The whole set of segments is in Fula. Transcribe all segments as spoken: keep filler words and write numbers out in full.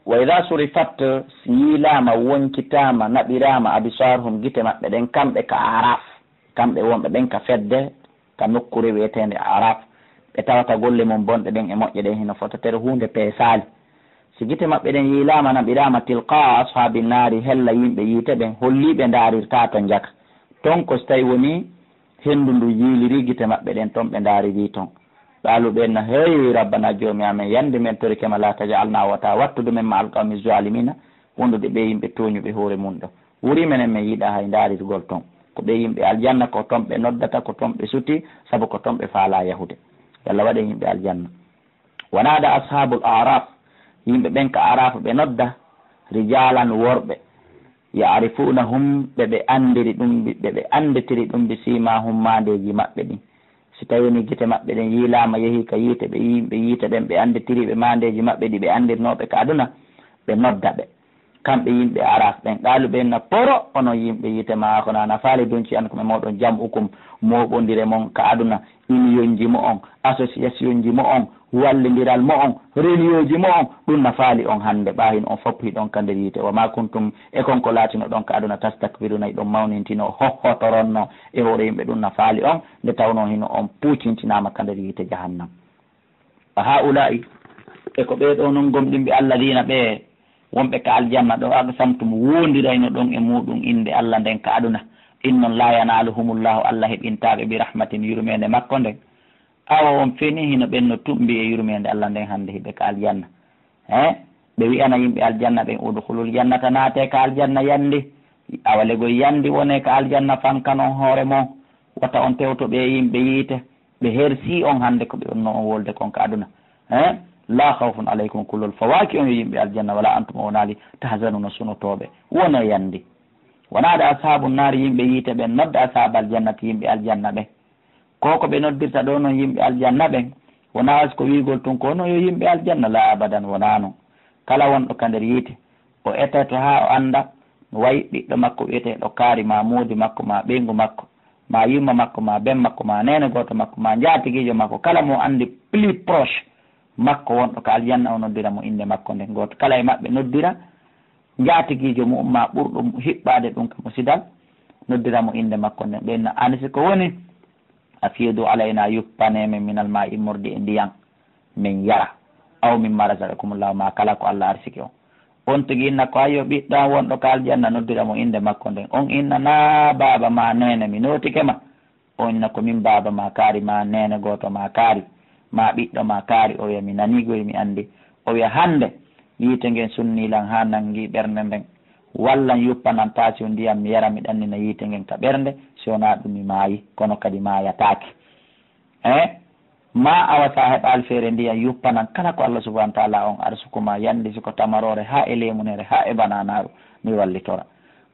Wa ida surifat, si yiilaama, wonkitaama, naɓiraama, absaaruhum, gite maɓɓe ɗen, kamɓe ka Araf, kamɓe wonɓe ɓen ka fedde, ka nokkure wi'eteende Araf, ɓe tawata golle mum bonɗe ɗen e moƴƴe ɗen hino fota tere huunde peesaali. Si gite maɓɓe ɗen yiilaama, naɓiraama, tilqaa ashaabi naari, hella yimɓe yiite ɓen, holliiɓe ndaarirtaa to njaka. Ton ko si tawi wonii henndu ndu yiiliri gite maɓɓe ɗen, ton ɓe ndaariri ton. Qaalu, ɓe na, hey, rabbana, joomi amen, yandi men torike ma, la taj'alna, wata wattudu men ma alqawmi zalimina, wondude ɓe yimɓe tooñuɓe hoore mum ɗo. Wuri menen, men yiɗa hay ndaarirgol ton. Ko ɓe yimɓe aljanna, ko ton ɓe noddata, ko ton ɓe suti, sabu ko ton ɓe faalaa yahude. Yalla waɗen yimɓe aljanna. Wa nada ashabul araf, yimɓe ɓen ka Araf ɓe nodda, rijalan, worɓe, ya'rifunahum, ɓe ɓe andiri ɗum bi, ɓe ɓe anditiri ɗum bi simahum, maandeeji maɓɓe ɗin. Si tawi ni gite maɓɓe ɗen yiilaama, yehi ka yiite, ɓe yimɓe yiite ɓen, ɓe anditiri ɓe maandeeji maɓɓe ɗi ɓe andirnooɓe ka aduna, ɓe nodda ɓe. Kamɓe yimɓe Araf ɓen, qaalu, ɓe na, poro, onon yimɓe yiite, ma ko na, na faali dunci an ko me moɗon, jam'ukum, mooɓondire mon ka aduna, iniyonji mo'on, associationji mo'on, wallindiral mo'on, reliyoji mo'on, ɗum na faali on hannde, ɓaahin on fof hiɗon ka nder yiite. Wa ma kuntum, e kon ko laatinoɗon ka aduna, tastakbiruna, hiɗon mawnintino, hohotoronno e hoore yimɓe, ɗum na faali on, nde tawno hino on puucintinaama ka nder yiite jahannam. Fa haula'i, e ko ɓee ɗoo non gomɗinɓe alladina ɓe wonɓe ka aljanna ɗo, aqsamtum, wondirayno ɗon e muɗum innde Allah nden ka aduna. Ɗin non, la yanaluhumullahu, Allah heɓintaa ɓe, bi rahmatin, yurmeende makko nden. Awa on feni hino ɓen no tumbi e yurmeende Allah nden hannde hiɓe ka aljanna. He? Ɓe wi'ana yimɓe aljanna ɓen, udkhulul jannata, naate ka aljanna yandi. Awa legoy yandi wone ka aljanna, fankanon hoore mon. Wata on tewto ɓe yimɓe yiite. Ɓe hersi on hannde ko ɓe wonno on wolde kon ka aduna. He? La khawfun alaykum, kulol fawaaki on yo yimɓe aljanna, wala antum, o wonaali, tahzanuna, sunotooɓe. Wono yandi. Wa nada ashabu naari, yimɓe yiite ɓen nodda ashabal jannati, yimɓe aljanna ɓen. Ko ko ɓe noddirta ɗo non yimɓe aljanna ɓen, wonaa ko wi'ugol tun ko no yo yimɓe aljanna, la abadan, wonaa non. Kala wonɗo ka nder yiite, o etoto haa o annda, no wayi ɓiɗɗo makko wi'eteeɗo Kaari, ma moodi makko, ma ɓeyngu makko, ma yumma makko, ma ben makko, ma neene gooto makko, ma njaatigiijo makko, kala mo anndi plus proche makko wonɗo ka aljanna, o noddira mo innde makko nden. Gooto kala e maɓɓe noddira njaatigiijo mu'um, ma ɓurɗo hiɓɓaade ɗum ka musidal, noddira mo innde makko nden. Ɓe na, ani si ko woni, afiidu alayna, yuppanee men, minal maa'i, immorde e ndiyan, men yara. Aw mimma razaqakumullahu, ma kala ko Allah arsiki on. On tigi inna ko, ayyo, ɓiɗɗo an wonɗo ka aljanna, noddira mo innde makko nden. On inna, na baaba ma, neene, mi nootike ma. On inna, ko min baaba ma Kaari, ma neene gooto ma Kaari, ma ɓiɗɗo ma Kaari. O wi'a, mi nanii goy, mi anndi. O wi'a, hannde yiite ngen sunnii lan haa nanngi ɓernde nden. Wallan yuppanan taasiw ndiyan, mi yara, mi ɗannina yiite ngen ka ɓernde, si wonaa ɗum mi maayi, kono kadi maayataake. Eh? Ma awa sa heɓaali feere ndiyan yuppanan kala ko Allah subhanahu wa ta'ala on arsuku ma, yandi si ko tamaroore haa e leemunere haa e bananaaru, mi wallitora.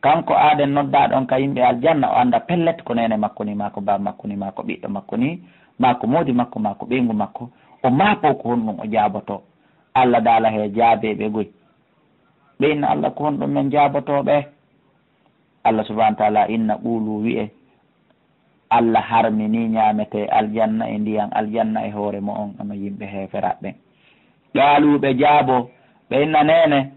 Kanko aaden noddaa ɗon ka yimɓe aljanna, o annda pellet ko neene makko ni, maa ko baaba makko ni, maa ko ɓiɗɗo makko ni, maa ko moodi makko, maa ko ɓeyngu makko. O maapoo ko honɗum o jaabotoo. Allah daala he jaabeeɓe goy. Ɓe inna Allah, ko honɗum men jaabotoo ɓe? Allah subhanahu wa ta'ala inna, qulu, wi'e, Allah harminii ñaametee aljanna e ndiyan aljanna e hoore mo'on, onon yimɓe heeferaaɓe ɓen. Qaalu, ɓe jaaboo, ɓe inna, neene,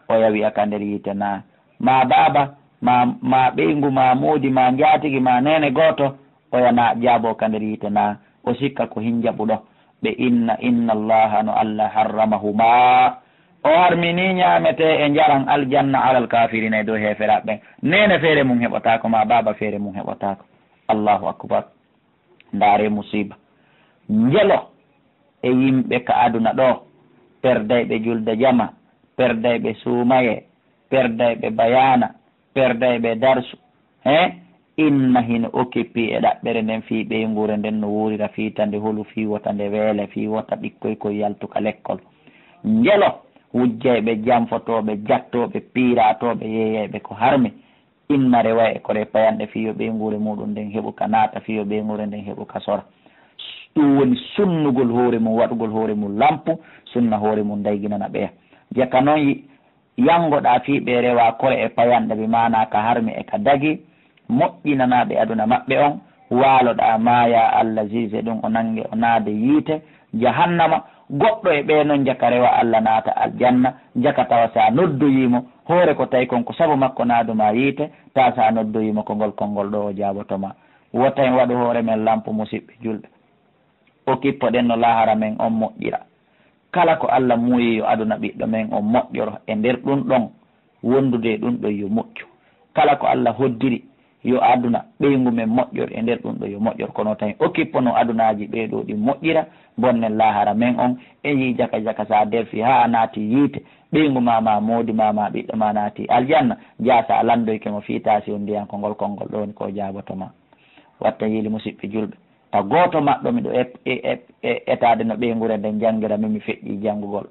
oya wi'a ka nder yiite naa, maa baaba, maa, maa ɓeyngu, maa moodi, maa njaatigi, maa neene gooto, oya naa jaaboo ka nder yiite naa, o sikka ko hin jaɓuɗo. Ɓe inna, inna Allaha, no Allah, harramahumaa, o harminii ñaametee e njaran aljanna alal kaafiriina, e dow heeferaaɓe ɓen. Neene feere mum heɓotaako, maa baaba feere mum heɓotaako. Allahu akbar. Ndaaree musiiba. Njelo e yimɓe ka aduna ɗoo, perdayɓe julde jama, perdayɓe suumayee, perdayɓe bayaana, perdayɓe darsu, he? Inna hino occupé e ɗaɓɓere nden, fii ɓeynguure nden no wuurira, fii ta nde holu, fii wota nde weele, fii wota ɓikkoy koy yaltu ka lekkol. Njelo wujjayɓe, janfotooɓe, jattooɓe, piiratooɓe, yeeyayɓe ko harmi. Inna reway e kore payanɗe fii yo ɓeynguure muuɗum nden heɓu ka naata, fii yo ɓeynguure nden heɓu ka sora. Ɗum woni sunnugol hoore mum, waɗugol hoore mum lampu, sunna hoore mum, ndayginana ɓeya. Jaka non yi-, yanngoɗaa fii ɓe rewa kore e payanɗe, bi maanaa ka harmi e ka dagi, moƴƴinanaa ɓe aduna maɓɓe on, waaloɗaa maayaa Allah, juge ɗum o nannge, o naade yiite jahannama, Goɗɗo e ɓee noon jaka rewa Alla naata aljanna, jaka tawa so a noddoyii mo, hoore ko tawi kon ko sabu makko naadu ma yiite, taa so a noddoyii mo konngol, konngol ɗoo o jaaboto ma. Wota en waɗu hoore men lampu, musiɓɓe julɓe. O kippoɗen no laahara men on moƴƴira. Kala ko Alla muuyi yo aduna ɓiɗɗo men on moƴƴoro e nder ɗun ɗon wondude e ɗun ɗon yo moƴƴu. Kala ko Alla hoddiri yo aduna ɓeyngu men moƴƴor e nder ɗun ɗon yo moƴƴor. Kono tawi o kippono adunaaji ɓee ɗoo ɗin moƴƴira, bonnen laahara men on. En yii jaka jaka so a derfii haa a naati yiite, ɓeyngu ma, ma moodi ma, ma ɓiɗɗo ma naati aljanna, jaa so a lanndoyke mo fii taasi on ndiyan konngol, konngol ɗoo woni ko o jaaboto ma. Watta yiili musiɓɓe julɓe. Ta gooto maɓɓe miɗo e-, e-, e-, e-, etaade no ɓeynguure nden janngira, min mi feƴƴii janngugol.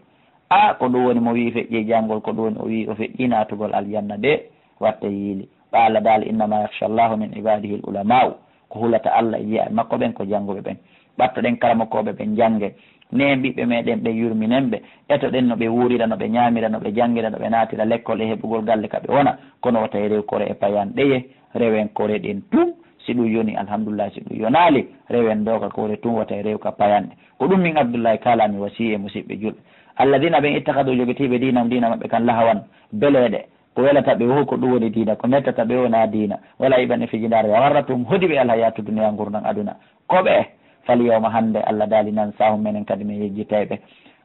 A, ko ɗum woni mo wi'i feƴƴii janngol, ko ɗum woni o wi'i o feƴƴii naatugol aljanna de, watta yiili. Ɓa Alla daali, "Innama yakhsha Allaha min ibadihi al-ulama'u." Ko hulata Alla e jiyaaɓe makko ɓen ko jannguɓe ɓen. Ɓattoɗen karamokooɓe ɓen jannge. Neen ɓiɓɓe meɗen ɓen, yurminen ɓe. Etoɗen no ɓe wuurira, no ɓe ñaamira, no ɓe janngira, no ɓe naatira lekkol e heɓugol galle ka ɓe wona. Kono wota e rew kore e payanɗeye. Rewen koreɗen tun. Si ɗum yoni, alhamdulillahi. Si ɗum yonaali, rewen dooka koore tun, wota e rew ka payanɗe. Ko ɗum min Abdullahi kaalaa mi wasiyee musiɓɓe julɓe. Alladina ɓen ittakhadu, jogitiiɓe diinahum, diina maɓɓe kan, lahawan, beleeɗe. Ko welata ɓe wo ko ɗum woni diina, ko mettata ɓe wona diina. Wala iban e fijindaare, wa gharratuhum, hodi ɓe alhayatu dunya, ngurndan aduna. Ko ɓe, fal yawma, hannde, Alla daali, nansahum, menen kadi min yejjitay ɓe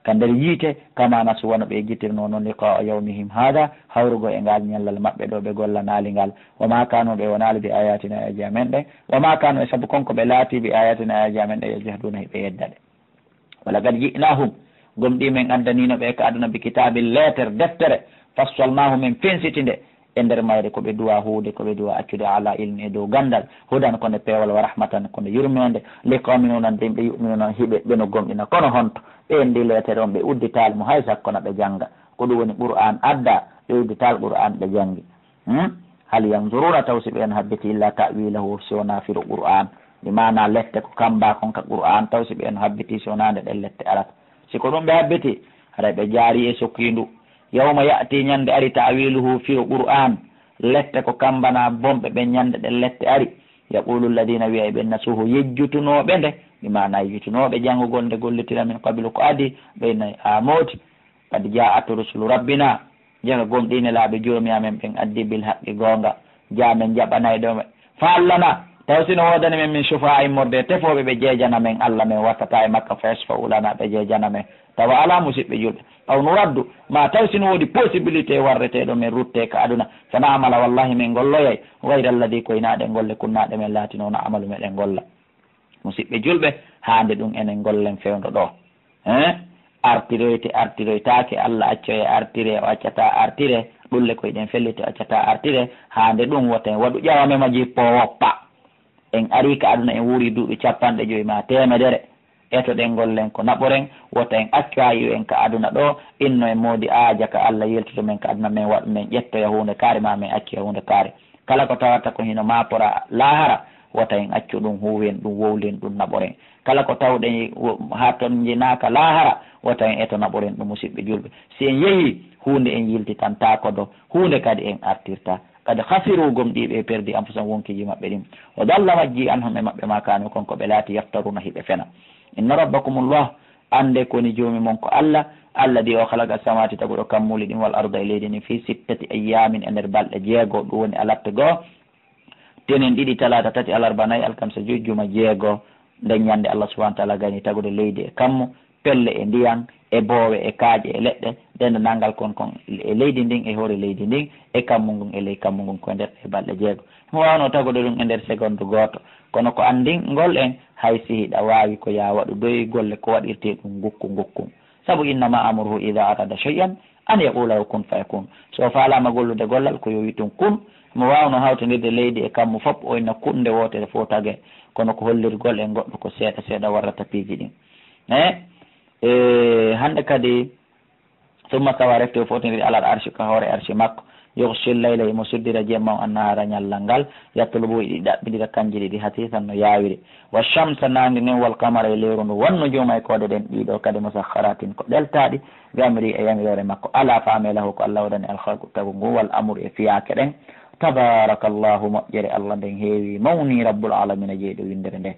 ka nder yiite, kama nasu, wano ɓe yejjitirnoo non, liqaa yawmihim hada, hawrugol e ngal ñallal maɓɓe ɗo ɓe gollanaali ngal. Wa ma kanu, ɓe wonaali, bi ayatina, e aayaji amen ɗen. Wa ma kanu, e sabu kon ko ɓe laati, bi ayatina, e aayaji amen ɗen, yajhaduuna, hiɓe yedda ɗe. Wa laqad ji'nahum, gomɗii men addaniino ɓe ka aduna, bi kitaabin, leeter, deftere, fassalnaahu, men fensiti nde, e nder mayre ko ɓe duwa huude, ko ɓe duwa accude, ala ilmin, e dow ganndal, hudan, ko nde peewal, wa rahmatan, ko nde yurmeende, li qawmin, wonande yimɓe, yu'minuuna, hiɓe, ɓe no gomɗina. Kono honto? Ɓe en ndi leetere on, ɓe udditaali mo hay sakko na ɓe jannga. Ko ɗum woni Qur'aan adda, ɓe udditaali Qur'aan ɓe janngi. Hmm? Hal yanzuruna, taw si ɓen habbiti, illa ta'wilahu, si wona firo Qur'aan. Bi maana lette ko kamba kon ka Qur'aan, taw si ɓen habbiti, si wona nde ɗen lette arata. Si ko ɗum ɓe habbiti, haray ɓe jaari e sokkiindu. Yawma ya'ti, ñande ari, ta'wiluhu, firo Qur'aan. Lette ko kamba na bonɓe ɓen, ñande ɗen lette ari. Yaqulu alladina, wi'a e ɓen nasuhu, yejjutunooɓe nde. Bi maana yejjutunooɓe janngugol nde gollitira, min qablu, ko adii, ɓe nay a mooti. Qad ja'at rusulu rabbina, jaka gomɗii nelaaɓe Joomi amen ɓen addi, bil haqqi, goonga, jaa men jaɓanayɗo ɓe. Fa hal lana, taw si no woodani men, min shufa'a'in, immorde e tefooɓe ɓe jeejana men Alla, men wattata e makka, fa yashfa'u lana, ɓe jeejana men. Tawa alaa, musiɓɓe julɓe. Aw nuraddu, maa taw si no woodi possibilité warreteeɗo men ruttee ka aduna, fa na'mala, wallahi men golloyay, ghayra alladhi, ko hinaa ɗe golle, kunna, ɗe men laatinoo, na'malu, meɗen golla. Musiɓɓe julɓe, haa nde ɗum enen ngollen fewndo ɗoo? Hein? Artiroyte, artiroytaake, Alla accoye artire, o accataa artire, ɗulle ko hiɗen felliti, o accataa artire, haa nde ɗum wota en waɗu ƴawamema jippoo woppa. En arii ka aduna, en wuurii duuɓi capanɗe jowi maa teemedere. Etoɗen ngollen ko naɓoren, wota en accu haa iwen ka aduna ɗoo, inno en moodi aaja ka Alla yiltoto men ka aduna, men waɗu, men ƴettoya huunde kaari maa men accoya huunde kaari. Kala ko tawata ko hino maapora laahara, wota en accu ɗum, huuwen ɗum, wowlen ɗum, naɓoren. Kala ko tawɗen wo-, haa ton njinaaka laahara, wota en eto, naɓoren ɗum, musiɓɓe julɓe. Si en yehii, huunde en yiltitantaako ɗoo, huunde kadi en artirtaa. Qad khasiru, gomɗii ɓe perdi, anfusahum, wonkiiji maɓɓe ɗin. Wa dalla, majjii, anhum, e maɓɓe, ma kaanu, kon ko ɓe laati, yaftaruna, hiɓe fena. Inna rabbakumullah, Annde ko woni Joomi mon ko Alla, alladhi, o khalaqa as-samawati, taguɗo kammuuli ɗin, wal arda, e leydi ndin, fi sittati ayyamin, e nder balɗe jeego, ɗum woni alatte goo, tenen ɗiɗi, talaata tati, alarba nayi, alkamisa joyi, juma jeego. Nden ñande Allah subhanahu wa ta'ala gayni tagude leydi e kammu, pelle e ndiyan, e boowe e kaaƴe e leɗɗe, dendanngal kon kon e leydi ndin, e hoore leydi ndin, e kammu ngun e ley kammu ngun, ko e nder ɗe balɗe jeego. Mo waawno tagude ɗum e nder segondu gooto, kono ko anndingol en, hay si hiɗa waawi ko yaa waɗu doy golle ko waɗirtee ɗum ngukku ngukku. Sabu, innama amruhu idha arada shay'an an yaqula lahu kun fayakun. So o faalaama gollude gollal, ko yo wi'tun kun. Mo waawno hawtindirde leydi e kammu fof, o inna kun, nde wootere fof tage. Kono ko hollirgol en goɗɗo ko seeɗa seeɗa warrata piiji ɗin. Eh? E hannde kadi, summa stawa, refti o fotindiri, alal arshi, ka hoore arshi makko. Yughshi layla, himo suddira, jemma on, annahara, ñallal ngal. Yatlubu, hiɗi ɗaɓɓindira, kanji ɗiɗi, hasiisan, no yaawiri. Wa shamsa, naange ngen, wal qamara, e lewru ndu, wan nujuma, e koode ɗen ɗiɗo kadi, musakhkharatin, ko ɗeltaaɗi, bi amri, e yamiroore makko. Ala, faame, lahu, ko Allah waɗani, al khalqu, tagu ngu, wal amru, e fiyaake ɗen. Tabarakallahu, moƴƴere Allah nden heewi, mawni, rabbul alamina, jeyɗo winndere nde.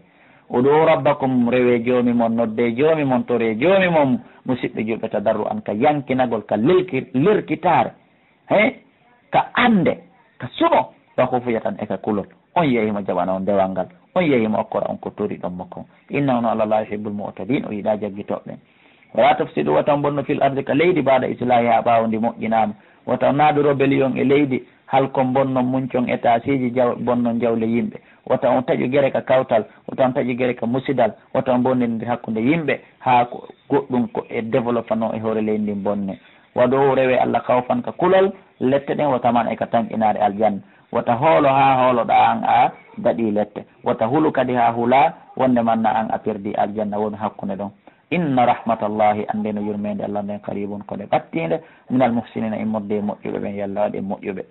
Ud'u rabbakum, rewee Joomi mon, noddee Joomi mon, toree Joomi mon, musiɓɓe juulɓe, tadarru'an, ka yankinagol, ka lelki-, lerkitaare, he, ka annde, ka suɓo, wa khufyatan, e ka kulol. On yehi mo jaɓana on dewal ngal, on yehi mo okkora on ko toriɗon mo kon. Innahu, no Allah, la yuhibbul mu'tadin, o yiɗaa jaggitooɓe ɓen. Wala tufsidu, wata on bonnu, fil ardi, ka leydi, ba'da islahiha, ɓaawo ndi moƴƴinaama. Wata on naadu rébellion e leydi, halkon bonnon muncon étageji, jaw-, bonnon jawle yimɓe. Wata on taƴu gere ka kawtal, wata on taƴu gere ka musidal, wata on bonnindir hakkunde yimɓe, haa ko goɗɗum ko e développano e hoore leydi ndin bonne. Wad'uhu, rewee Allah, khawfan, ka kulol lette ɗen, wa tama'an, e ka tanƴinaare aljanna. Wata hoolo haa hooloɗaa an a daɗii lette. Wata hulu kadi haa hulaa wonde manna an a perdii aljanna woni hakkunde ɗon. Inna rahmatallahi, anndee no yurmeende Allah nden, qaribun, ko nde ɓattiinde, minal muhsinina, immorde e moƴƴuɓe ɓen, yo Allah waɗ en moƴƴuɓe.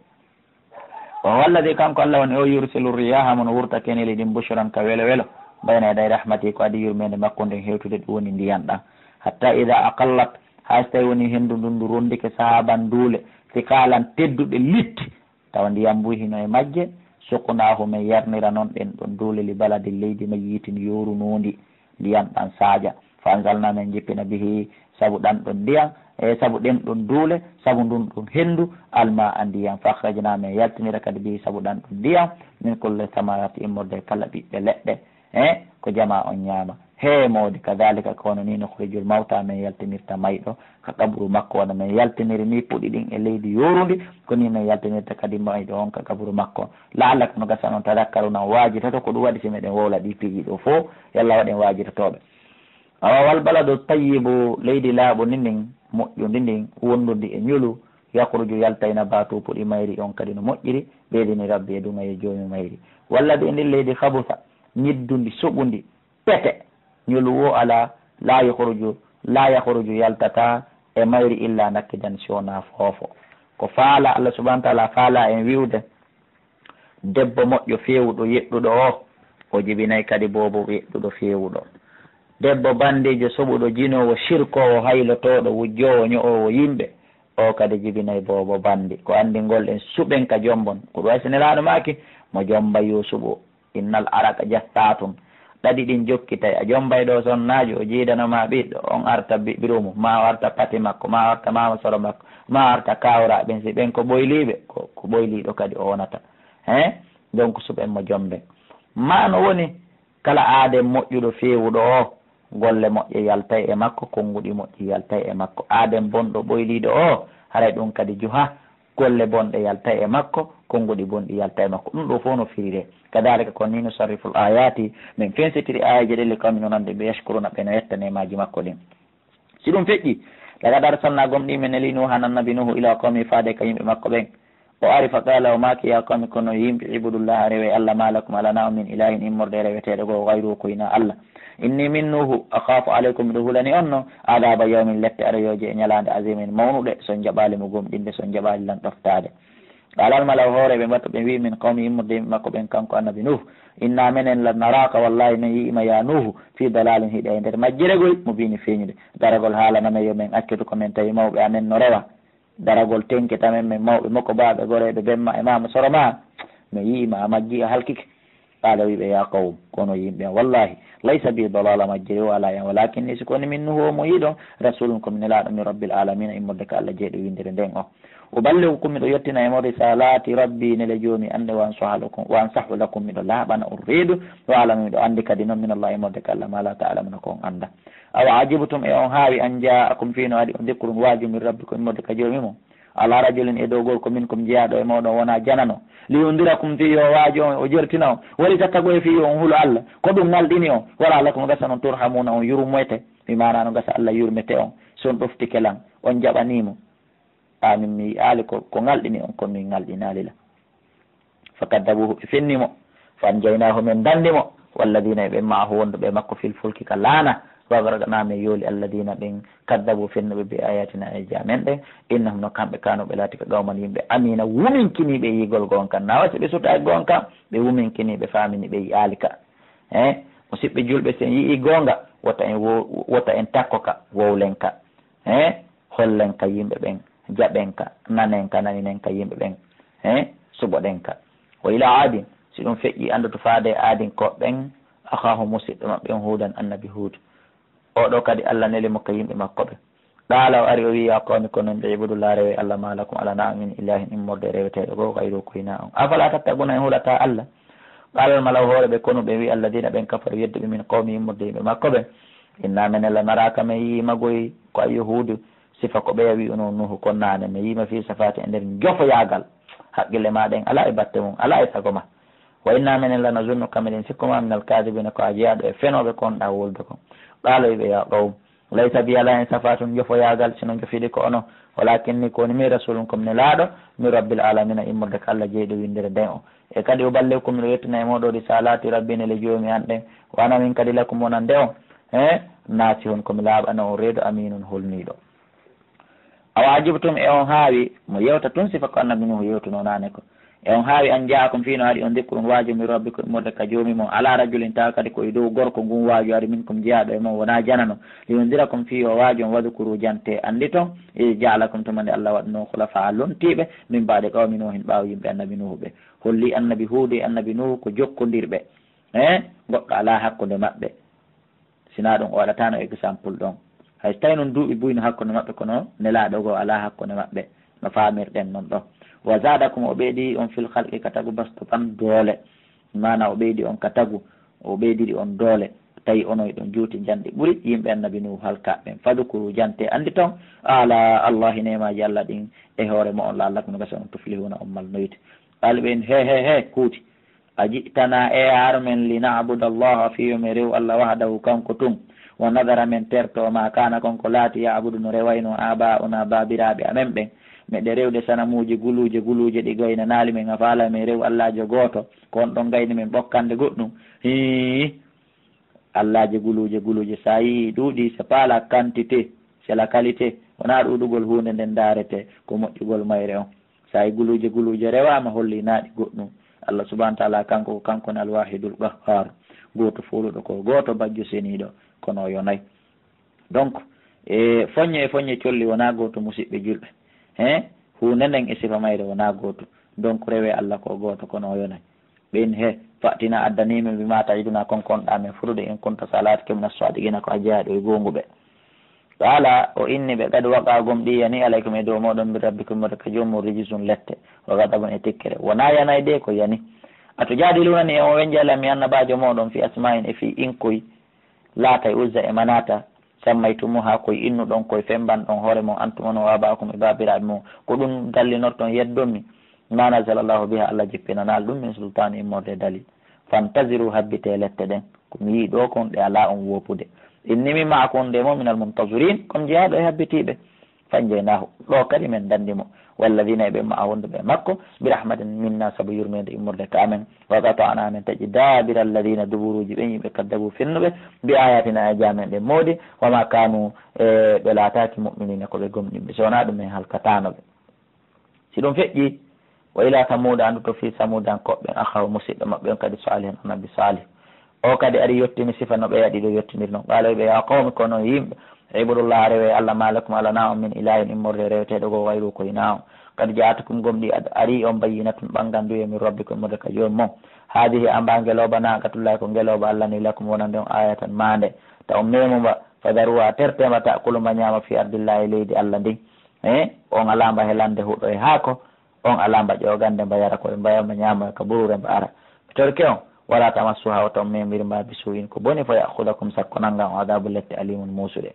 Wa huwa alladhi, kanko Allah woni o, yursilu riyaha, mo no wurta keneeli ɗin, bushran, ka welo welo, bayna yaday rahmati, ko adii yurmeende makko nden hewtude, ɗum woni ndiyan ɗan. Hatta idha aqallat, haa so tawi woni henndu ndun ndu rondike, sahaban, duule, thiqalan, tedduɗe, litti, tawa ndiyan buy hino e majje, suqnahu, men yarnira non ɗen ɗon duule, li baladin, leydi, mayyitin, yoorunoondi, ndiyan ɗan saaƴa. Fa anzalna, men jippina, bihi, sabu ɗan ɗon ndiyan, e sabu ɗen ɗon duule, sabu ndun ɗon henndu, almaa, ndiyan. Fa akhrajna, men yaltinira kadi, bihi, sabu ɗan ɗon ndiyan, min kulli thamarati, immorde e kala ɓiɓɓe leɗɗe. E ko jamaa on ñaama. He moodi, kadhalika, ko hono nii, nukhrijul mawta, men yaltinirta mayɗo ka qabru makko, wano men yaltiniri nii puɗi ɗin e leydi yoorundi, ko nii men yaltinirta kadi mayɗo on ka qabru makko. La'allakum, no gasa non, tadhakkaruna, on waajitoto. Ko ɗum waɗi si meɗen wowla ɗii piiji ɗoo fow, yo Allah waɗ en waajitotooɓe. Awa wal baladu tayyibu, leydi laaɓundi ndin, moƴƴundi ndin, wondundi e ñolu, yakhruju, yaltay, nabatuhu, puɗi mayri on kadi no moƴƴiri, bi idhni rabbi, e duŋayee Joomi mayri. Walladi, ndin leydi, khabusa, ñiddundi, soɓundi, pete, ñolu woo alaa, la yakhruju, la yakhruju, yaltataa e mayri, illa nakkidan, si wonaa foofo. Ko faala, Allah subhanahu wa ta'ala faala en wi'ude, debbo moƴƴo feewuɗo yeɗɗuɗo o, o jibinay kadi boobo yeɗɗuɗo feewuɗo. Debbo bandiijo soɓuɗo jinoowo shirkoowo haylotooɗo wujjoowo ño'oowo yimɓe, o kadi jibinay boobo bandi. Ko anndingol en suɓen ka jombon. Ko ɗum waɗi si Nelaaɗo maaki, mo jomba yo suɓo. Innal araqa jassaatun. Ɗaɗi ɗin jokkitay. A jombay ɗoo sonnaajo, o jiidano ma ɓiɗɗo, on arta bi-, birumu, ma o arta pati makko, ma o arta maama soro makko, ma o arta kawraaɓe, si ɓen ko ɓoyliiɓe, ko, ko ɓoyliiɗo kadi o wonata. He? Donc suɓen mo jomben. Ma no woni kala aaden moƴƴuɗo feewuɗo o, golle moƴƴe yaltay e makko, konnguɗi moƴƴi yaltay e makko. Aaden bonɗo ɓoyliiɗo o, haray ɗum kadi juha. Golle bonɗe yalta e makko, konnguɗi bonɗi yalta e makko. Ɗum ɗoo fof no firire. Kadhalika, ko nii nusarriful ayati, min fensitiri aayeeje ɗen, li qawmin, wonande ɓe, yashkuruna, ɓe no yetta neemaaji makko ɗin. Si ɗum feƴƴi, laqad arsalna, gomɗii men neli, Nuuhan, annabi Nuuhu, ila qawmi, faade ka yimɓe makko ɓen. O ari, fa qala, o maaki, ya qawmi, kono yimɓe, ibudullaha, rewe Allah, ma lakum, alana on, min ilahin, immorde reweteeɗo goo, gayruhu, ko hinaa Allah. Inni, min Nuuhu, akhafu alaykum, miɗo hulani on no, adaba yawmin, lette arayooje e ñalaande, azimin, mawnuɗe, so on jaɓaali mo gomɗinde, so on jaɓaali lan ɗoftaade. Qala al mala'u, hooreeɓe makko ɓen wi'i, min qawmi, immorde yimɓe makko ɓen, kanko annabi Nuuhu, inna, menen, la naraka, wallahi men yi'i ma, ya Nuuhu, fi dalalin, hiɗa e nder majjiregoy, mubinin, feeñude. Daragol haalana men yo men accude ko men tawi mawɓe amen no rewa. Daragol tenkita men, men mawɓe mokobaaɓe, goreeɓe, bemma e maama soro ma, men yi'i ma a majji, a halkike. Qala, wi'i ɓe, ya qawm, kono yimɓe am, wallahi, laysa bi dalala, majjere o alaa e am, walakinni, si ko ni min Nuuhu o mo yi'uɗon, rasulun, ko mi nelaaɗo min rabbil alamina, immorde ka Allah jeyɗo winndere nden o. Uballighukum, miɗo yottina e mon, risalati rabbi, nele Joomi an ɗen, wa ansahu lakum, wa ansahu lakum, miɗo laaɓana on reedu, wa alamu, miɗo anndi kadi non min Allah, immorde ka Allah, ma la ta'lamuna, ko on anndaa. Awa ajibtum, e on haawi, an ja'akum, fii no ari on, dhikrun, waaju, min rabbikum, immorde ka Joomi mon. Ala rajulin, e dow gorko, minkum, jeyaaɗo e mooɗon, wona janano. Liyundirakum, fii yo waajo on, o jertina on. Wali tattago, e fii yo on hulu Allah. Ko ɗum ŋalɗini on. Wala lakum, gasa non, turhamuna, on yurmoyte. Mi maana no gasa Allah yurmete on. Si on ɗoftike lan, on jaɓanii mo. Amin, mi yi'aali ko, ko ŋalɗini on, ko min ŋalɗinaali la. Fakaddabuhu, ɓe fenni mo. Fa anjaynaahu, men danndi mo. Walladina, e ɓen, ma'ahu, wonduɓe e makko, fil fulki, ka laana. Wa agraqna, men yooli, alladina, ɓen, kaddabu, fennuɓe, bi ayatina, e aayeeje amen ɗen. Innahum, no kamɓe, kanu, ɓe laatike, qawman, yimɓe, amina, wuminkiniiɓe e yi'igol goonga kan. Na wa si ɓe suuta e goonga kan, ɓe wuminkini, ɓe faamini, ɓe yi'aali ka. Eh, musiɓɓe julɓe, si en yi'ii goonga, wota en wo-, wota en takko ka, wowlen ka. Eh, hollen ka yimɓe ɓen, jaɓen ka, nanen ka, naninen ka yimɓe ɓen. Eh, suɓoɗen ka. Wa ila aadin, si ɗum feƴƴii, anndu to faade e aadinkooɓe ɓen, أخاهم, musiɗɗo maɓɓe on Huudan, annabi Huud. Oo ɗoo kadi Allah neli mo ka yimɓe makko ɓen. قال, o ari o wi'i, يا قوم, ko non ɓe, اعبدوا الله, rewee Allah, ما لكم, alaa on min إله, immorde reweteeɗo goo, غيره, ko hinaa on. أفلا تتقون, en hulataa Allah? قال الملأ, hoore ɓe konu ɓen wi'i, الذين, ɓen, كفروا, yedduɓe, من قومه, immorde yimɓe makko ɓen, إنا, menen la, نراك, men yi'ii ma koy, ko a yahuudu, sifa ko ɓeya wi'unoo Nuuhu kon naane, men yi'ii ma في سفاهة, e nder njofoyaagal, haqqille maa ɗen alaa e batte mun, alaa e sago maa. وإنا, menen la, نظنك, meɗen sikku ma, من الكاذبين, ko a jeyaaɗo e fenooɓe kon ɗaa wowlude kon. قال, o wi'i ɓe, يا قوم, ليس بي, alaa e an سفاهة, njofoyaagal, sino njofiɗi ko onon, ولكني, ko woni min, رسول, ko mi nelaaɗo, من رب العالمين, immorde ka Allah jeyɗo winndere nden on. E kadi, أبلغكم, miɗo yottina e mooɗon, رسالات ربي, nele Joomi an ɗen, وأنا, min kadi, لكم, wonande on, e, ناصح, ko mi laaɓanoowo, reedu, أمين, holniiɗo. أوعجبتم, e on haawi, mo yewta tun sifa ko annabi Nuuhu yewtunoo naane kon. E on haawi, أن جاءكم, fii no ari on, ذكر, waaju, من ربكم, immorde ka Joomi mon, على رجل, tawa kadi ko e dow gorko ngun waaju ari, منكم, jeyaaɗo e mon, wonaa janano, لينذركم, fii yo waaju on, واذكروا, jantee, annditon, إذ جعلكم, tuma nde Allah waɗunoo, خلفاء, lontiiɓe, من بعد قوم نوح, ɓaawo yimɓe annabi Nuuhu ɓe. Holli annabi Huudu e annabi Nuuhu ko jokkondirɓe. Eh, goɗɗo alaa hakkunde maɓɓe. Sinaa ɗum, o waɗataano exemple ɗon. Hay so tawii noon duuɓi buy no hakkunde maɓɓe, kono nelaaɗo goo alaa hakkunde maɓɓe, no faamirɗen noon ɗo. وزادكم, o ɓeydi on, في الخلق, ka tagu, بسطة, doole. Maana, o ɓeydi on ka tagu, o ɓeydiri on doole. Tawi onon hiɗon juuti njanɗi ɓuri yimɓe annabi Nuuhu halkaaɓe ɓen. فاذكروا, jantee, annditon, آلاء الله, neemaaji Allah ɗin e hoore mo'on, لعلكم, no gasa on, تفلحون, on malnoyte. Qalu, ɓe wi'i, he, he, he, kuuti. أجئتنا, e a ari men, لنعبد الله, fii yo men rewu Allah, وحده, kanko tun, ونذر, men terto, ما كان, kon ko laati, يعبد, no rewaynoo, آباؤنا, baabiraaɓe amen ɓen. Meɗen rewde sanamuuji guluuje, guluuje ɗi gaynanaali men, a faalaa men rewu Allaajo gooto, ko on ɗon gayni men ɓokkande goɗɗum? Hii. Allaaje guluuje, guluuje, so a yi'ii ɗuuɗii, c'est pas la quantité, c'est la qualité. Wonaa ɗuuɗugol huunde nden ndaaretee, ko moƴƴugol mayre on. So a yi'ii guluuje, guluuje rewaama, hollii naa ɗi goɗɗum. Allah subhaanahu wa ta'aalaa, kanko ko kanko woni Al-Waahidul Qahhaar, gooto fooluɗo ko gooto, bajjo seniiɗo, kono o yonay. Donc, e foññe e foññe colli wonaa gooto, musiɓɓe julɓe. He, huunde nden e sifa mayre wonaa gooto. Donc, rewee Allah ko gooto, kono o yonay. Ɓen, he, فأتنا, addanii men, بما تعدنا, kon ko wonɗaa men fuɗude, إن كنت, so a laatike, من الصادقين, ko a jeyaaɗo e goonguɓe. Qaala, o inni ɓe, قد وقع, gomɗii yanii, عليكم, e dow mooɗon, من ربكم, immorde ka Joomi mon, رجس, lette, وغضب, e tikkere. Wonaa yanay de, ko yanii. أتجادلونني, e on wenjay lan, mi annabaajo mooɗon, في أسماء, e fii inkoy, Laata e Uzza e Manaata, سميتموها, koy innuɗon, koy fembanɗon hoore mon, أنتم, onon, وآباؤكم, e baabiraaɓe mon, ko ɗum dallinorton yeddon mi? ما نزل الله بها, Allah jippinanaali ɗum, من سلطان, immorde e dalil. فانتظروا, habbitee lette ɗen, ko mi yi'i ɗoo kon, ɗe alaa on woopude. إني, min, معكم, wonde e mon, من المنتظرين, ko mi jeyaaɗo e habbitiiɓe. فأنجيناه, ɗoo kadi men danndi mo, والذين, e ɓen, معه, wonduɓe e makko, برحمة منا, sabu yurmeende immorde ka amen, وقطعنا, men taƴi, دابر الذين, duburuuji ɓen yimɓe, كذبوا, fennuɓe, بآياتنا, aayaaji amen ɗen moodi, وما كانوا, e ɓe laataaki, مؤمنين, ko ɓe gomɗinɓe, si wonaa ɗum men halkataano ɓe. Si ɗum feƴƴii, وإلى ثمود, anndu to fii Samuudankooɓe ɓen, أخاهم, musiɗɗo maɓɓe on kadi, صالحا, annabi Saalih. O kadi ari yottini sifa no ɓeya ɗiɗo yottindiri non. قال, o wi'i ɓe, يا قوم, ko onon yimɓe, اعبدوا الله, rewee Allah, ما لكم, alanaa on, من إله, immorde reweteeɗo goo, غيره, ko hinaa on. قد جاءتكم, gomɗii ad-, arii on, بينة, ɓannganduye, من ربكم, immorde ka Joomi mon. هذه, amba ngelooba, ناقة الله, ko ngelooba Allah ni, لكم, wonande on, آية, maande, taw meemu mba, فذروها, tertee mba, تأكل, mba ñaama, في أرض الله, e leydi Allah ndin. Eh, on alaa mba helande huɗo e haako, on alaa mba ƴoogande mba yara, ko mba yara mba ñaama ka buruure mba ara. Mi torike on, ولا تمسوها, wota on memir mba, بسوء, ko boni, فيأخذكم, sakko nannga on, عذاب, lette, أليم, muusuɗe.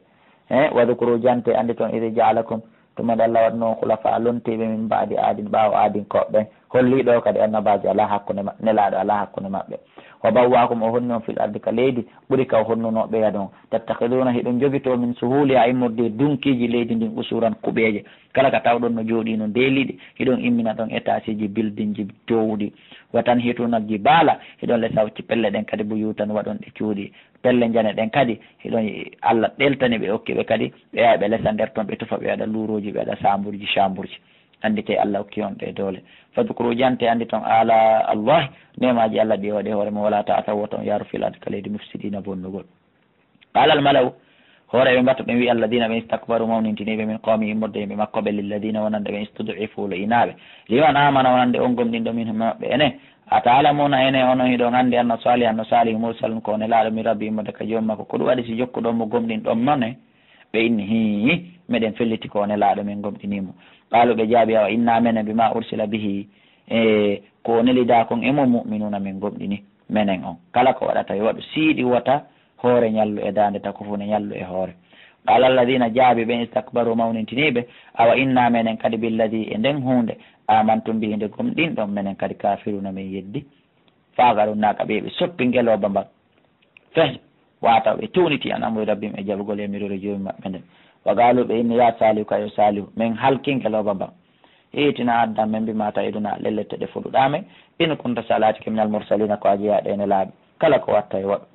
Eh, واذكروا, jantee, annditon, إذ جعلكم, tuma nde Allah waɗunoo on, خلفاء, lontiiɓe, من بعد عاد, ɓaawo Aadinkooɓe ɓen. Hollii ɗoo kadi annabaajo alaa hakkunde ma-, nelaaɗo alaa hakkunde maɓɓe. وبوأكم, o honni on, في الأرض, ka leydi, ɓuri ka o honnunoo ɓeya ɗon. تتخذون, hiɗon jogitoo, من سهولها, immorde e dunkiiji leydi ndin, قصورا, kuɓeeje. Kala ka tawɗon no jooɗii no ndeeliiɗi, hiɗon immina ɗon étageji, buildingji toowuɗi. وتنحتون الجبال, hiɗon lesa pelle ɗen kadi, بيوتا, waɗon ɗe cuuɗi. Pelle njane ɗen kadi, hiɗon, Allah ɗeltani ɓe, okki ɓe kadi, ɓe yaha ɓe lesa nder ton, ɓe tufa, ɓe waɗa luurooji, ɓe waɗa saamburji, saamburji. Annditee Allah okki on ɗee doole. فاذكروا, jantee, annditon, آلاء الله, neemaaji Allah ɗi o waɗi e hoore mon, ولا تعثوا, wota on yahru, في الأرض, ka leydi, مفسدين, bonnugol. قال الملأ, Hoore ɓe mbatu ɓe wi'i, "Alladina ɓe istakbaru mawnintiniiɓe min qawmi immorde yimɓe makko ɓe, lilladina wonande ɓe istud'ifu lo inaaɓe. Liman amana wonande on gomɗinɗo min maɓɓe enen. A ta'lamuna ene onon hiɗon anndi anna Salihan no Salihu mursalun ko o nelaaɗo min rabbi immorde ka joom makko. Ko ɗum waɗi si jokkuɗon mo gomɗinɗon mo ne?" Ɓe inni, "Hii, meɗen felliti ko o nelaaɗo min gomɗinii mo." Qaalu ɓe jaabi, "Awa inna menen bima ursila bihi, e ko o nelidaa kon e mum mu'minuna min gomɗini menen on." Kala ko waɗata yo waɗu siiɗi wota hoore ñallu e daande, tako fuu ne ñallu e hoore. Qala alladina jaabi ɓen istakbaru mawnintiniiɓe, awa inna menen kadi billadi e nden huunde amantum bihi nde gomɗinɗon menen kadi kafiruna min yeddi. Fagaru naaka ɓe ɓe soppi ngelooba mban. Feh, wata ɓe tuwniti an amri rabbim e jaɓugol yamiruure joomi maɓɓe nden. Wa galu ɓe inni ya Salihu kayo Salihu men halki ngelooba mban. Hiitina addan men bima ta'iduna lellette ɗe fuɗuɗaa men. In kunta si a laatike minal mursalina ko a jeyaa ɗe nelaaɓe. Kala ko watta e waɗu.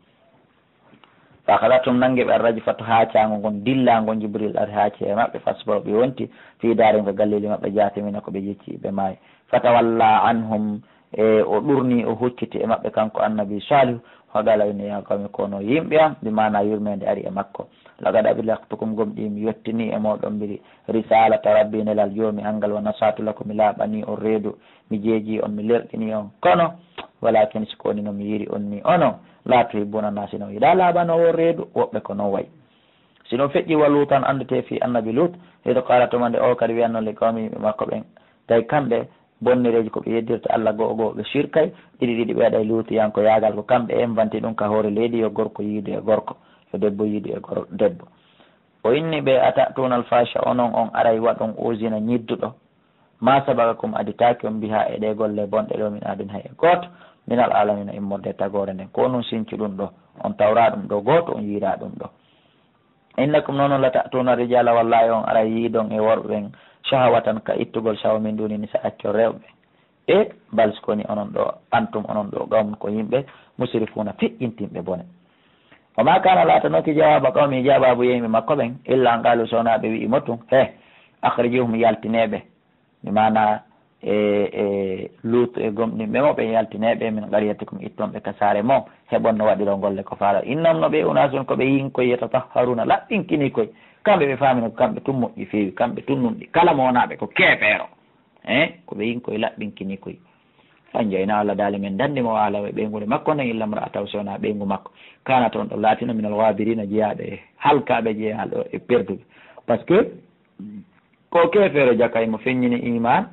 Fa akhadhathum nangi ɓe arrajfatu haacaango ngon dillaango Jibril ari haaci e maɓɓe fasbahu ɓe wonti fi daarin ka galleeli maɓɓe jaatimina ko ɓe jecci ɓe maayi. Fatawalla anhum e o ɗurni o hucciti e maɓɓe kanko annabi Salihu. Wa qala inni ya qawmi kono yimɓe am bi maana yurmeende ari e makko. Laqad ablagtukum gomɗii mi yottini e mooɗon mbiri risalata rabbi nelal joomi angal wa nasatu lakum mi laaɓani on reedu mi jeeji on mi lerɗini on kono walakin si ko woni no mi yiri on ni onon la tuhibbuna nasi no yiɗa laaɓanoowo reedu woɓɓe ko non wayi. Si ɗum feƴƴi wa luutan anndetee fii annabi Luut, hito qaala tuma nde o kadi wi'anno li qawmi yimɓe makko ɓen, tawi kamɓe bonnereeji ko ɓe yeddirta Alla go'o go'o ɓe sirkay, ɗiɗi ɗiɗi ɓe waɗay luutu yanko yaagal ko kamɓe en vanti ɗum ka hoore leydi yo gorko yiidu e gorko, yo debbo yiidu e gor debbo. O inni ɓe a ta'tuuna alfasha onon on aray waɗon uusina ñidduɗo. Ma sabaqakum aditaaki on biha e ɗee golle bonɗe ɗo min ahadin hay e gooto minal alamina immorde e tagoore nden ko onon sincu ɗum ɗo on tawra ɗum ɗo gooto on yiira ɗum ɗo. Innakum noon on la ta'tuuna rijala wallahi on ara yiidon e worɓe ɓen shahawatan ka ittugol shawa min duni nisa acco rewɓe. E bal sikoni onon ɗo antum onon ɗo qawmun ko yimɓe musrifuna feƴƴintinɓe bone. Wa ma kana laatanoki jawaba qawmi jawabu yeyɓe makko ɓen illa an qalu sona ɓe wi'i mo tun he akhrijuhum yaltineɓe. Bi maana e e luutu e gomɗinɓe mo ɓe yaltineɓe min qariyatikum ittonɓe ka saare mo heɓon no waɗiroo golle ko faala innam no ɓe unasun ko ɓe yinkoy yatatahharuna laɓɓinkini koy. Kamɓe ɓe faamino ko kamɓe tun moƴƴi feewi kamɓe tun nunɗi kala mo wonaɓe ko keefeero. E ko ɓe yinkoy laɓɓinkini koy. Anjayna Allah daali men dandi mo waala e ɓeyngude makko nden illa mra'atahu si wona ɓeyngu makko kana toon ɗo laatino minal ghabirina jeyaaɓe e halkaaɓe jeyaɗo e perduɓe. Parce que ko keefeero jakay mo feññini iman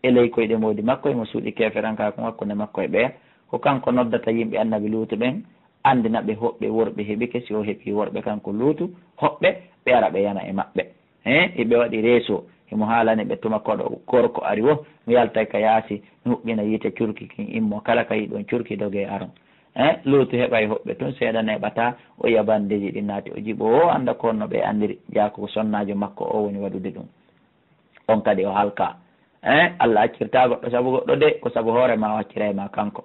e ley koyɗe mboodi makko emo suuɗi keeferankaaku hakkunde makko e ɓeya. Ko kanko noddata yimɓe annabi luutu ɓen anndina ɓe hoɓɓe worɓe heɓike si o heɓi worɓe kanko luutu hoɓɓe ɓe ara ɓe yana e maɓɓe. He hiɓe waɗi reeso himo haalani ɓe tuma koɗo gorko ari wo mi yaltay ka yaasi mi huɓɓina yiite curki kin immo kala ka yiɗon curki doge aron. He luutu heɓay hoɓɓe tun seeɗa neɓata o yiya bandeji ɗin naati o jiɓo o annda ko honno ɓe anndiri jaako ko sonnaajo makko o woni waɗude ɗum. On kadi o halka. Eh, Allah accirta goɗɗo sabu goɗɗo de, ko sabu hoore ma o accira e ma kanko.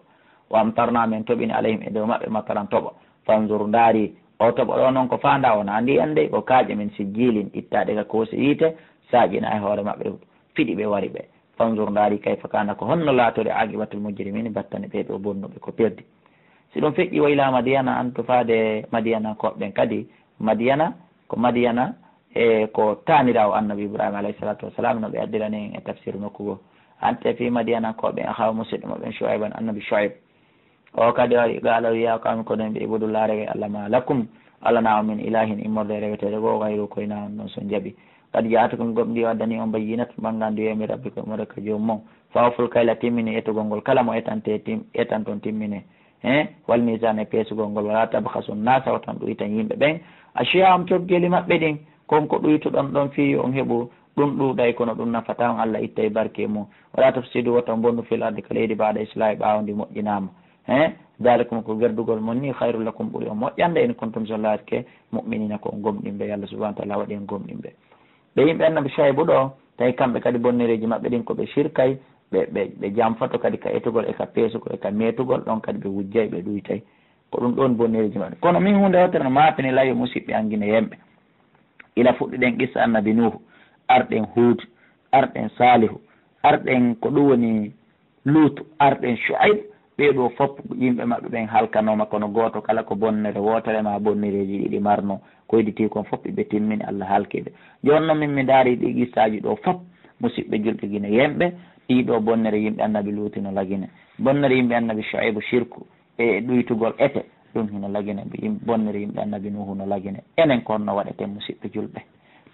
Wa amtarna min toɓini alayhim e dow maɓɓe mataran toɓo. Fanzur ndaari, o toɓo ɗo noon ko faanda wona ndiyan de, ko kaaƴe min sijjilin ittaɗe ka koose yiite, saaƴina e hoore maɓɓe, fiɗi ɓe wari ɓe. Fanzur ndaari kayfa kana ko honno laatori aqibatul mujrimin battane ɓe ɓe o bonnuɓe ko perdi. Si ɗum feƴƴi wa ila Madiyana an tufaade Madiyana koɓɓen kadi Madiyana ko Madiyana e ko taaniraawo annabi Ibrahima alayhi salatu wassalam no ɓe addirani en e tafsiru nokku goo. Ante fi Madiyana koɓɓen akhahu musidɗo maɓɓen Shuayban annabi Shuaib. O kadi o ari qala wiya ko ami kono ɓe ibudu laarege Allah ma lakum Allah na o min ilahin immorde reweteede goo gayru koyna on ɗon so jaɓi. Qad ja'atkum gomɗi o addani on bayyinatun ɓanngandu yo mi rabbikum immorde ka joomum mon. Fa awful kayla timmini etugol ngol kala mo etante tim etanton timmine. He wal misaan e peesugol ngol wala tabhasu nnasa wota on ɗuytan yimɓe ɓen ashiya um coggeeli maɓɓe ɗin. Kon ko ɗuytuɗon ɗon fii yo on heɓu ɗum ɗuuɗay kono ɗum nafata on Allah ittay barke mum. Wala tufsidu wota on bonnu fil ardi ka leydi ba'da islahi ɓaawo ndi moƴƴinaama. He dalikum ko gerdugol mon ni khayru lakum ɓuri on moƴƴande in kuntum so laatike mu'minina ko on gomɗinɓe yo Allah subhanahu wa taala waɗi en gomɗinɓe. Ɓe yimɓe annabi Shuaybu ɗo tawi kamɓe kadi bonnereeji maɓɓe ɗin ko ɓe sirkay ɓe ɓe ɓe jamfoto kadi ka etugol e ka peesugol e ka meetugol ɗon kadi ɓe wujjay ɓe ɗuytay. Ko ɗum ɗon bonnereeji maɓɓe kono min huunde wootere no maapini layo musiɓɓe anngine yemɓe. Ila fuɗɗiɗen qissa annabi Nuuhu, arɗen Huud, arɗen Saalihu, arɗen ko ɗum woni Luutu, arɗen Shuayb, Ɓee ɗoo fof yimɓe maɓɓe ɓen halkanooma, kono gooto kala ko bonnere wootere maa bonnereeji ɗiɗi marnoo. Koyditii kon fof ɓe timmini, Allah halki ɓe. Jooni noon min mi ndaari ɗii qissaaji ɗoo fof, musiɓɓe julɓe, gine yimɓe, ɗii ɗoo bonnere yimɓe Annabi Luuti no lagine, bonnere yimɓe Annabi Shuaybu shirku, e ɗuytugol ete, ɗum hino lagine, yim-, bonnere yimɓe Annabi Nuuhu no lagine. Enen ko honno waɗeten, musiɓɓe julɓe?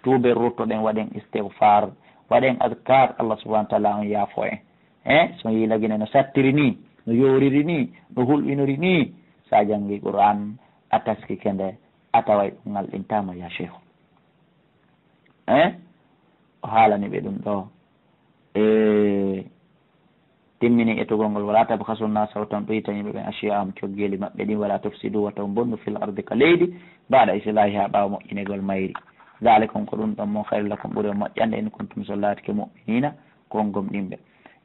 Tuuben, ruttoɗen, waɗen istigfaar, waɗen adkaar, Allah subhanahu wa taala on yaafo en. E so yii lagine no sattiri ni, no yooriri ni, no hulɓinori ni, so a janngi Qur'an, a taskike nde, a taway ɗum ŋalɗintaama, ya sheikhu. E o haalani ɓe ɗum ɗo. E timmini etugol ngol: "Wala tabkhasu nnasa", wota on ɗuyta yimɓe ɓen, "ashya'ahum", coggeeli maɓɓe ɗin, "wala tufsidu", wota on bonnu, "fil ardi", ka leydi, "ba'da islahiha", ɓaawo moƴƴinegol mayri. "Dhalikum", ko ɗum ɗon, "mo khayrun lakum", ɓuri on moƴƴande, "in kuntum", so laatike, "mu'minina", ko on gomɗinɓe.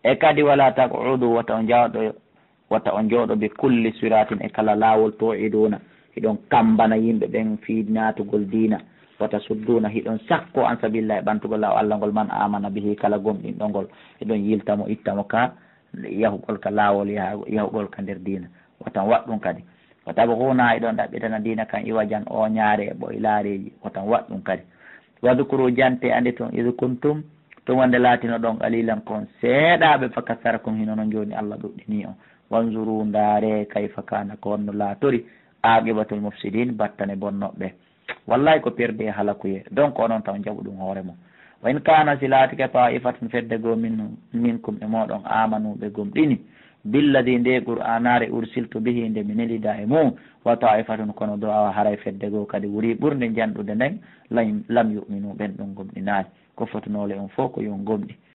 E kadi, "wala taq'udu", wota on jooɗo, wota on jooɗo, "bi kulli siratin", e kala laawol, "tu'iduna", hiɗon kammbana yimɓe ɓen fii naatugol diina, "wa tasudduna", hiɗon sakko, "an sabilillahi", ɓantugol laawol Allah ngol, "man amana bihi", kala gomɗinɗo ngol, hiɗon yilta mo, itta mo ka yahugol ka laawol, yaha-, yahugol ka nder diina. Wota on waɗ ɗum kadi. "Wa tabghuna", hiɗon ɗaɓɓitana diina kan "iwajan", ooñaare e ɓoylaareeji. Wota on waɗ ɗum kadi. "Wadhkuru", jante, annditee, "idh kuntum", tuma nde laatinoɗon, "qalilan", ko on seeɗaaɓe, "fa kaththarakum", hino non jooni Allah ɗuɗɗinii on. "Wanzuru", ndaaree, "kayfa kana", ko honno laatori, "aqibatul mufsidin", battane bonnooɓe. Wallahi ko perde e halakuyee. Donc onon tan jaɓu ɗum hoore mon. "Wa in kana", si laatike, "ta'ifatun", fedde goo, "min-, minkum", e mooɗon, "amanu", ɓe gomɗini, "billadhi", nde Qur'aanaare, "ursiltu bihi", nde mi nelida e mum, "wa ta'ifatun", kono do awa haray fedde goo kadi wurii ɓurnde njanɗude nden, "lam, lam yu'minu", ɓen ɗon gomɗinaali. Ko fotunoo le on fof ko yo on gomɗin.